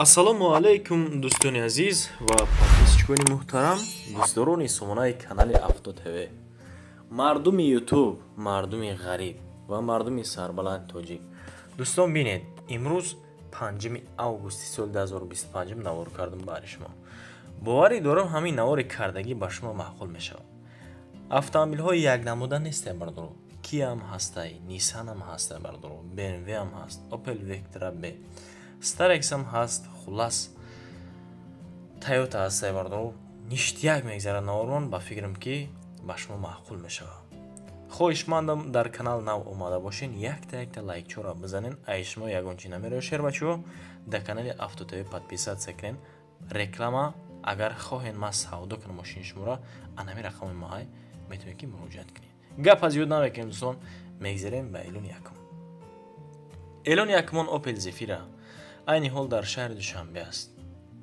Ассалому алайкум, дӯстони азиз ва подписчикони муҳтарам, дӯстдорони сомонаи канали Авто ТВ, мардуми Ютуб, мардуми ғариб ва мардуми сарбаланд тоҷик. Дӯстон, бинед, имрӯз 5 августи соли 2025 навор кардам барои шумо. Боварӣ дорам, ҳамин навори кардагӣ ба шумо маъқул мешавад. Автомобилҳои якнамуда нестем, бардоро. Киам ҳастай, Ниссанам ҳастай, бардоро, БМВам ҳаст, Опел Вектра Б, Старексам ҳаст, хуллас, Тойота ҳастай, бардоро. Ништяк мегзарад наворон, ба фикрам, ки ба шумо маъқул мешавад. Хоҳишмандам, дар канал нав омада бошен, якта якта лайкчора бизанен, ай шумо ягон чи намерояд, шербачиҳо. Дар канали Авто ТВ подписаться кунен. Реклама агар хоҳен, ман савдо кунам мошини шуморо, анами рақами маҳай метавонед, ки муроҷиат кунед. Гап аз ёд намекунем, дӯстон, мегзарем ба эълони якум. Эълони якумон Опел Зефира айни ҳол дар шаҳри Душанбе аст.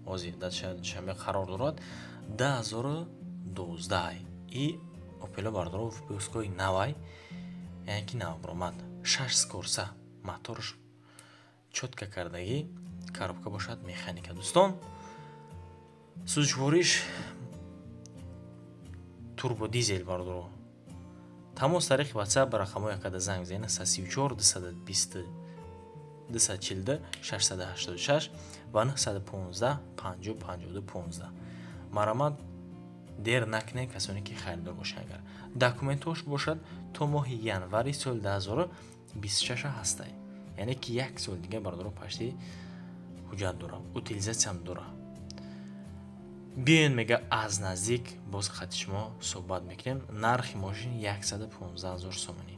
Ҳозир дар шаҳри Душанбе қарор дорад. 2012 и Опело, бардоро, выпускҳои навай, яъне ки навбаромад, шаш скорса, моторш чётко кардагӣ, коробка бошад механика. Дӯстон, сӯзишвориш турбодизел, бардоро. Тамос тариқи WhatsApp ба рақамҳои акада занг бизанед: 34 220 242 686 ва 915 50 52 15. Марҳамат, дер накунед, касоне ки харидор бошанд. Агар документҳош бошад, то моҳи январи соли 2026 ҳастай, яъне ки як сол дига, бардоро, пашти ҳуҷҷат дора, утилизатсиям дора. Биёен, мега, аз наздик боз хати шумо суҳбат мекунем. Нархи мошин 115 ҳазор сомонӣ,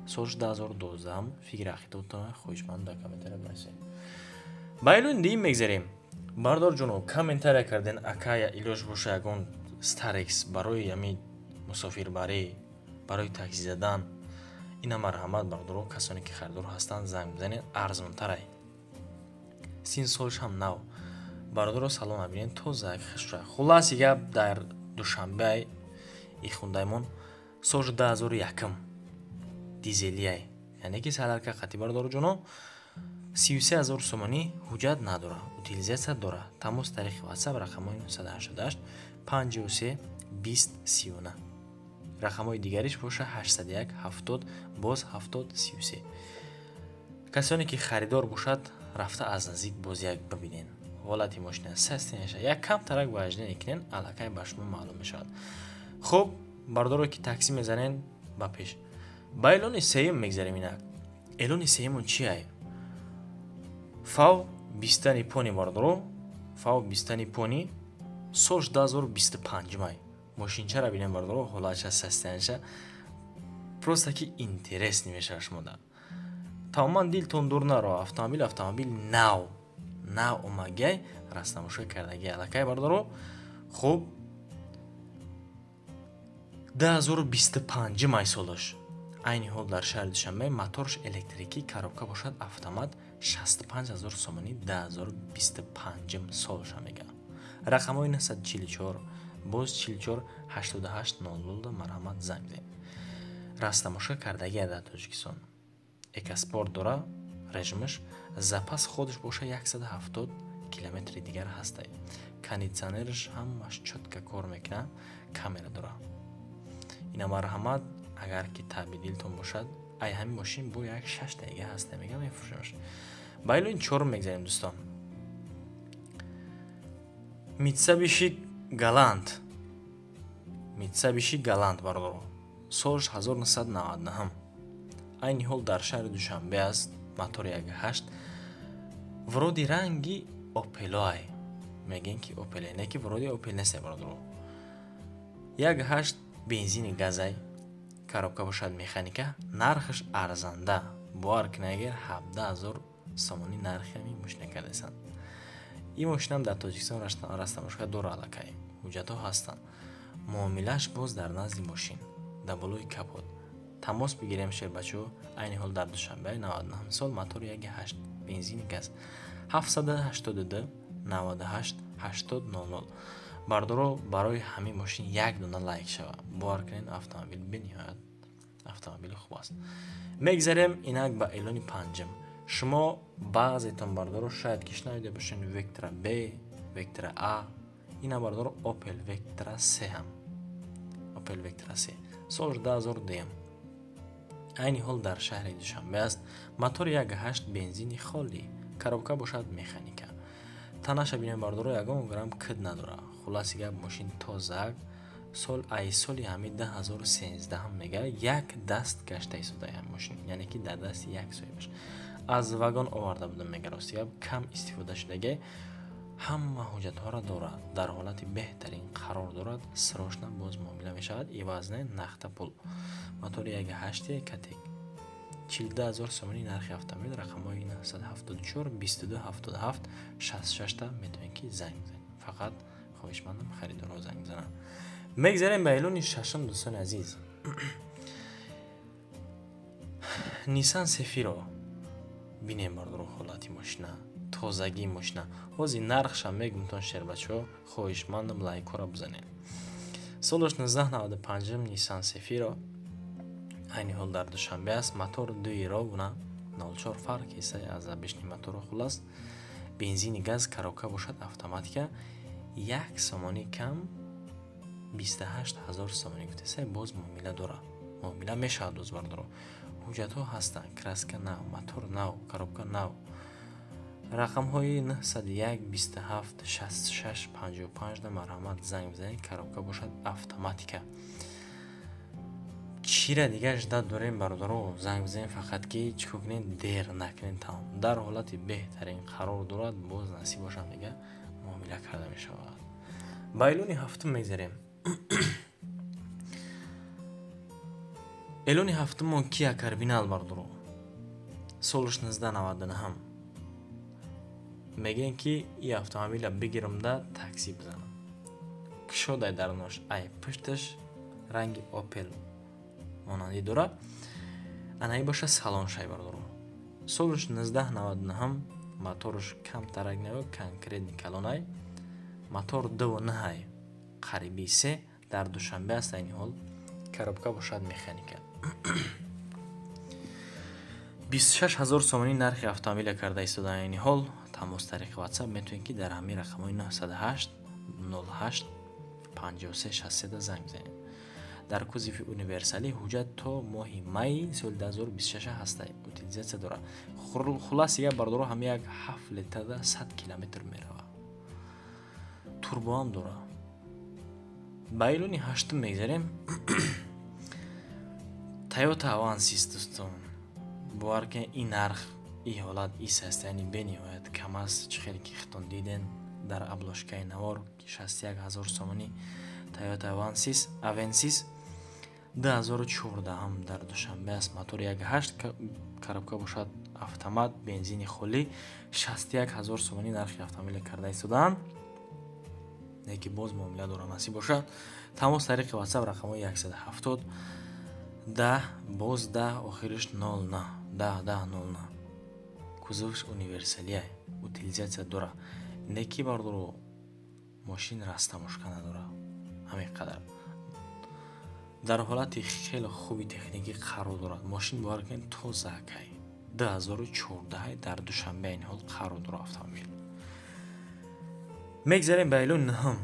солш 2012. Фикри ақидаотон хоҳишманд дар комментария бинависед. Ба эълони дуюм мегзарем. Бардорҷоно, комментария карден: «Акая, илоҷ боша, ягон Старекс барои ами мусофирбарӣ, барои такси задан». Ина, марҳамат, бардоро, касоне ки харидор ҳастанд, занг бизанед, арзонтарай, син солш ҳам нав. Бародаро, салом, абинед, тоза хушра. Хулласи гап, дар Душанбеай ихундаймон, солш 2001, дизелияй, яъне ки солярка қати. Бародароҷоно, 33 000 сомонӣ, ҳуҷҷат надора, утилизатсия дора. Тамос тариқи WhatsApp, рақамҳои 988 53 20 39, рақамҳои дигариш боша 801 70 боз 70 33. Касоне ки харидор бошад, рафта аз наздик боз як бибинен ҳолати мошина, састинеша як камтарак вождение кунен, аллакай ба шумо маълум мешавад. Хуб, бардоро, ки такси мезанен, ба пеш, ба эълони сеюм мегзарем. Инак, эълони сеюмон чиай? Фав бистани пони, бардоро, Фав бистани пони, солш 2025 май. Мошинчара бинем, бардоро, ҳолатша, состояниеша просто ки интересный мешавад шумода. Тамоман дилтон дур наро, автомобил, автомобил нав нав омагай, растамошо кардаги аллакай, бардоро. Хуб, 2025 май солаш, айни ҳол дар шаҳри Душанбе, моторш электрикӣ, коробка бошад автомат, 65 ҳазор сомонӣ, 2025 солша мега. Рақамҳои 944 боз 44 88 00, марҳамат, занг бизанед. Растамошо кардагия дар Тоҷикистон, ЭкоСпорт дора режимаш, запас ходаш боша 170 километри дигар ҳастай, кондитсионераш ҳамаш чётко кор мекунад, камера дора. Ина, марҳамат, агар ки таби дилтон бошад, ай ҳамин мошин бо як шаш дақиқа ҳаста, мега, мефурӯшемаш. Ба эълони чорум мегзарем, дӯстон. Митсубиши Галант, Митсубиши Галант, бародаро, солш 1999, айни ҳол дар шаҳри Душанбе аст, мотори 1.8, вроде ранги Опелоай, мегӯем ки Опеле, не ки вроде Опел нест, бародаро. 1.8 бензини газай, коробка бошад механика, нархаш арзанда, бовар кунед, агар 17 000 сомонӣ нархи ҳамин мошина кардасанд. Ин мошинам дар Тоҷикистон растамошка дора, аллакай ҳуҷҷатҳо ҳастанд. Муомилааш боз дар назди мошин, дар болои капот тамос бигирем. Шербачо, айни ҳол дар Душанбе, 99 сол, мотори 1.8 бензини газ, 782 98 80 00. Бардоро, барои ҳамин мошин як дона лайк шава. Бовар кунед, автомобил бениҳоят автомобили хуб аст. Мегзарем инак ба эълони панҷум. Шумо баъзетон бардоро шояд ки шунавида бошед Vectra B, Vectra A, ина бардоро Opel Vectra C ҳам. Opel Vectra C. Соли 2002. Айни ҳол дар шаҳри Душанбе аст. Мотор 1.8 бензини холӣ, коробка бошад механика. Танаша бинем бардоро ягон грамм кид надорад. Хулоси гап мошин тозак, сол ай соли ҳами 2013 мега як даст гашта истодаи ҳами мошин, яъне ки дар дасти як соҳибаш. Аз вагон оварда будам мега, рости гап кам истифода шудаги, ҳама ҳуҷҷатҳоро дорад, дар ҳолати беҳтарин қарор дорад, срочно боз муомила мешавад, иваз не нақда пул. Мотори 1.8 Катек. 42 000 сомонӣ нархи автомобил, рақамҳои 974 22 77 66 та метавонед ки занг бизанед. Фақат хоҳишмандам харидорҳо занг бизананд. Мегзарем ба эълони шашум, дӯстони азиз. Nissan Cefiro. Бинем бардоро ҳолати мошина, тозагии мошина. Ҳозир нархшам мегумтон шербачаҳо, хоҳишмандам лайкҳоро бизанед. Солаш 1995 Nissan Cefiro айни ҳол дар Душанбе аст. Мотор 2 ровна 04 фарқ ҳиссаи аз обычный моторо хулас. Бензини газ, коробка бошад автоматика. 1 сомонӣ кам 28 000 сомонӣ гуфтеса, боз муомила дорад. Муомила мешавад боз бардоро. Ҳуҷҷатҳо ҳастанд, краска нав, мотор нав, коробка нав. Рақамҳои 901 27 66 55 да марҳамат занг бизанед, коробка бошад автоматика. Чира дигар ждат дорем бародаро, занг бизанед, фақат ки чӣ кор кунед, дер накунед, тамом. Дар ҳолати беҳтарин қарор дорад, боз насиб бошад мега муомила карда мешавад. Ба эълони ҳафтум мегзарем. Эълони ҳафтумон Kia Carbinal бардоро. Солаш 1999. Мегӯянд ки ин автомобилро бигирам да такси бизанам. Кушодай дарунош, ай пушташ ранги Opel монандӣ дорад. Анаи боша салоншай бардоро. Солаш 1999, мотораш камтарак наё, конкретни калонай. Мотор 2.9, қариби 3, дар Душанбе аст айни ҳол. Коробка бошад механика. 26 000 сомонӣ нархи автомобилро карда истода айни ҳол. Тамос тариқи WhatsApp метавонед ки дар ҳамин рақамҳои 908 08 53 63 занг бизанед. Дар кузови универсалӣ ҳуҷҷат то моҳи майи соли 2026 ҳаста, утилизатсия дорад. Хулас дигар бардоро ҳам як 7 литрда 100 километр меравад. Турбо ҳам дорад. Ба эълони ҳаштум мегзарем. Toyota Avensis дӯстон. Бовар кунед ин нарх, ин ҳолат, ин состояние бениҳоят кам аст. Чӣ хеле ки худтон диден дар обложкаи навор 61 000 сомонӣ Toyota Avensis 2014 дар Душанбе аст. Мотор 1.8, коробка бошад автомат, бензини холӣ, 61 000 сомонӣ нархи автомобилро карда истодаанд. Яке боз муомила дорад, насиб бошад. Тамос тариқи WhatsApp рақамҳои 170 10 боз 10 охириш 09 10 10 09. Кузовш универсалия, утилизатсия дорад. Неки бардоро мошин растамошка надорад. Ҳамин қадар. Дар ҳолати хеле хуби техникӣ қарор дорад. Мошин бовар кунед тозакай. 2014 дар Душанбе айни ҳол қарор дорад автомобил. Мегзарем ба эълони нӯҳум.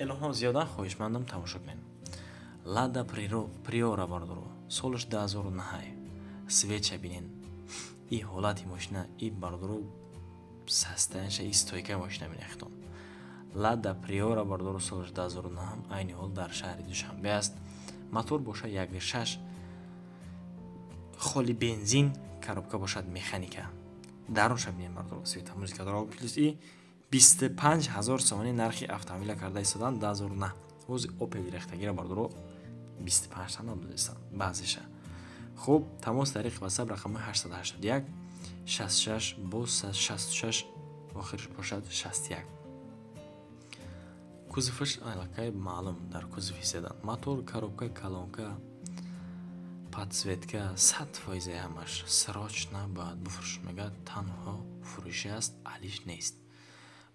Эълонҳо зиёдан, хоҳишмандам тамошо кунед. Lada Priora бардоро. Солаш 2009. Свеча бинен. И ҳолати мошина, и бардоро состояниеша, и стойкаи мошина бинен худтон. Lada Priora бардоро солаш 2009 айни ҳол дар шаҳри Душанбе аст. Мотор бошад 1.6, холи бензин, коробка бошад механика. Дарунша бинен бардоро, света музыка дорад, плюс и 25 000 сомонӣ нархи автомобилро карда истодаанд 2009. Ҳозир Opel рехтагиро бардоро 25 тана додистанд баъзеша. Хуб, тамос тариқи WhatsApp рақамҳои 881 66 боз 66 охирш бошад 61. Кузоваш аллакай маълум дар кузови седан. Мотор, коробка, колонка, подсветка 100% ҳамаш. Срочно бояд буфурӯш мегӯяд, танҳо фурӯшӣ аст, алиш нест.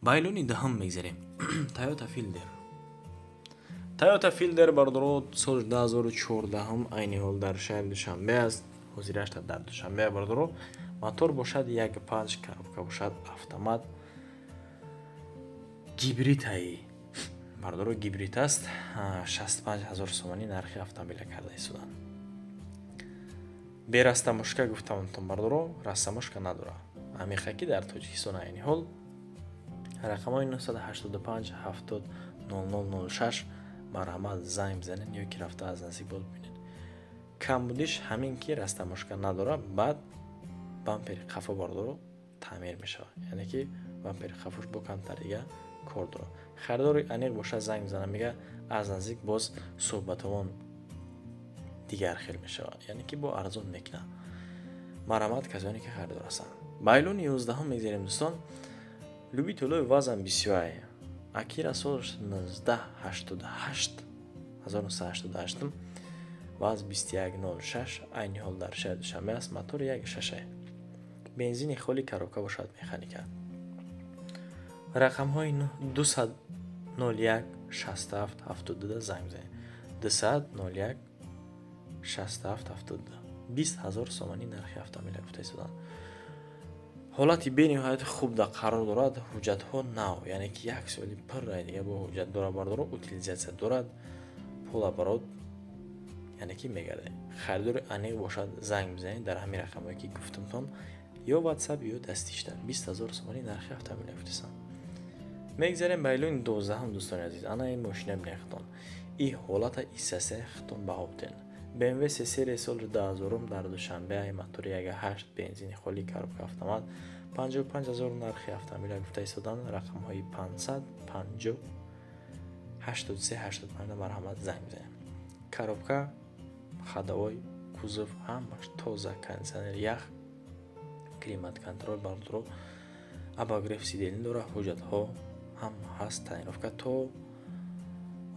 Ба эълони даҳум мегзарем. Toyota Fielder. Toyota Fielder бардоро соли 2014 айни ҳол дар шаҳри Душанбе аст. Ҳозирашта дар Душанбе бардоро. Мотор бошад 1.5, коробка бошад автомат, гибрид ҳаи бардоро, гибрид аст. 65 ҳазор сомонӣ нархи автомобила карда истоданд. Бе растаможка гуфтамтон, бардоро, растаможка надорад. Амиқа ки дар Тоҷикистон айни ҳол рақамҳои 985 70 00 06, марҳамат, занг бизанед ё ки рафта аз наздик боз бибинед. Камбудиш ҳамин ки растаможка надорад. Баъд бампери қафо, бардоро, таъмир мешавад, яъне ки бампери қафош бо камтар дига кор дорад. Харидори аниқ бошад, занг бизанад, мега, аз наздик боз суҳбатовон дигар хел мешавад, яъне ки бо арзон мекунад. Марҳамат, касоне ки харидор ҳастанд. Ба эълони 11-ҳум мегзарем, дӯстон. Любителои ВАЗам бисёрае. Акира соли 1988, 1988, ВАЗ 2106, айни ҳол дар шаҳри Душанбе аст. Мотори 1.6, бензини холи, коробка бошад механика. Рақамҳои 201 67 72 занг бизанед. 201 67 72. 20 ҳазор сомонӣ нархи автомобила гуфта истоданд. Ҳолати бениҳоят хуб да қарор дорад, ҳуҷҷатҳо нав, яъне ки як соли пурра дига бо ҳуҷҷат дорад, бардоро, утилизация дорад, полуоборот, яъне ки мегардад. Харидори аниқ бошад, занг бизанед дар ҳамин рақамҳое ки гуфтамтон, ё WhatsApp, ё дастишта. 20 ҳазор сомонӣ нархи автомобила гуфтастанд. Мегзарем ба эълони 12-ҳум, дӯстони азиз. Ана ин мошина бинехтон, и ҳолата иссасе хитон баҳо бутен. BMW се серия, соли 2000, дар Душанбе, мотори 1.8, бензини холӣ, коробка автомат. 55 ҳазор нархи автомобила гуфта истоданд. Рақамҳои 500 50 83 85, марҳамат, занг бизанед. Коробка, ходовой, кузов ҳамаш тоза, кондиционер ях, климат контроль, бардоро, обогрев сидений дорад, ҳуҷҷатҳо ҳам ҳаст, тонировка то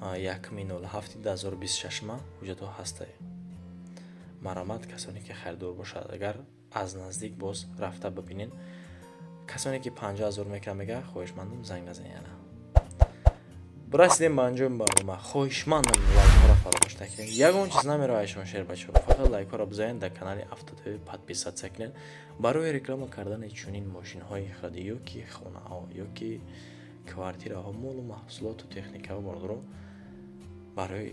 1-07-2026 ҳуҷҷатҳо ҳастае. Марҳамат, касоне ки харидор бошад, агар аз наздик боз рафта бибинед. Касоне ки 50 000 мекунад, мега, хоҳишмандам, занг назанед. Яна расидем ба анҷоми барнома. Хоҳишмандам, лайкҳоро фаромӯш накунед. Ягон чиз намеравад шумо, шербачаҳо, фақат лайкҳоро бизанед, дар канали Автотв подписаться кунед. Барои реклама кардани чунин мошинҳои худ ё ки хонаҳо, ё ки квартираҳо, молу маҳсулоту техникаҳо, бордоро, барои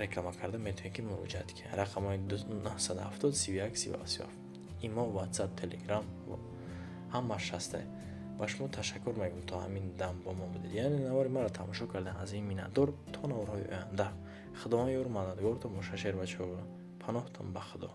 реклама карда метавонед ки муроҷиат кунед. Рақамҳои 970 31 37, имо, WhatsApp, Telegram ҳамаш ҳаста. Ба шумо ташаккур мегӯм, то ҳамин дам бо мо будед, яъне навори маро тамошо кардан. Аз ин миннатдор. То наворҳои оянда Худованд ёру мададгортон боша, шербачаҳо. Паноҳтон ба Худо.